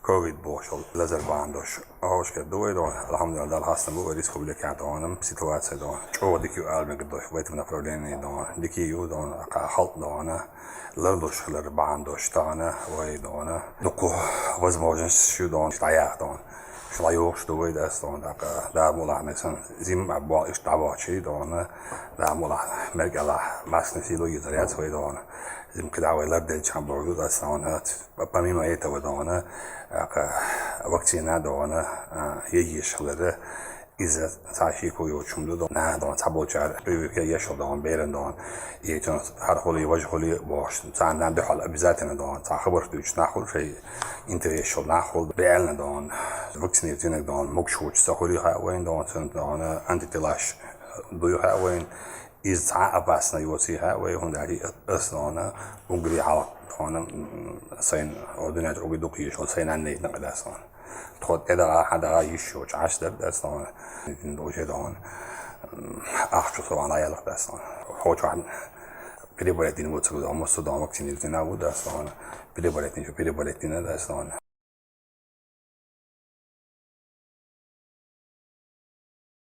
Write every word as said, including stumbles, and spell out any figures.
ковид бохуш йолу лазар бахьана долуш, хьошкара ду вай дона, алхьамдулиллахӀ, Далла хастам бу вай республикехь дона, ситуация дона. ЧӀогӀа дика ю ала мегар долуш, в этом направлении дона. Дика ю дона, кхаа халкъ дона, лардолуш хилар бахьана долуш тахана вай дона. Дукха возможность ю дона, дӀаяха дона. Шу дӀайохуш ду вай дас дона, тӀаккха Дала мукъ лахь мега санна, зима а боху, иштта дӀабохчий дона, Дала мукъ лахь, мел кӀелахь, массанхьа сийло йийцар яц вай дона. Зима кхидӀа вай ларделчхьан боху ду дас дона. Помимо этого дона, тӀаккха вакцина дона, а, еш хилар, иза цхьа шеко йоцуш хӀума ду дона. Наха дона, цхьаболчара прививка еш хилла дона, беран дона. И цунах хӀара хуьлий, важа хуьлий бохуш, царна дуьхьал обязательно дона, цхьа хабарш дуьйцуш нах хуьлу, шайн интерес йолу нах хуьлу, реально дона. Вакцинированный дона, могуш воцуш ца хуьлий хаьа вайна дона, цунна дона антителаш дуй хаьа вайна. Иза цхьа а опасна йоций хаьа вай, хӀунда аьлча ас дона, уггаре хьалха дона, м, сайна, о, дуьнен чу уггаре дукха езаш волу сайн нанна йитина къа дас дона. Тхо тӀедагӀа, хьан дагӀа йиш йоцуш Ӏаш дара дас дона. Уже дона, м, ахча со ван лаялах дас дона. Хьо чохь переболеть дина воцург дона, массо дона вакцинированный ву дас дона. Переболеть дина, переболеть дина дас дона.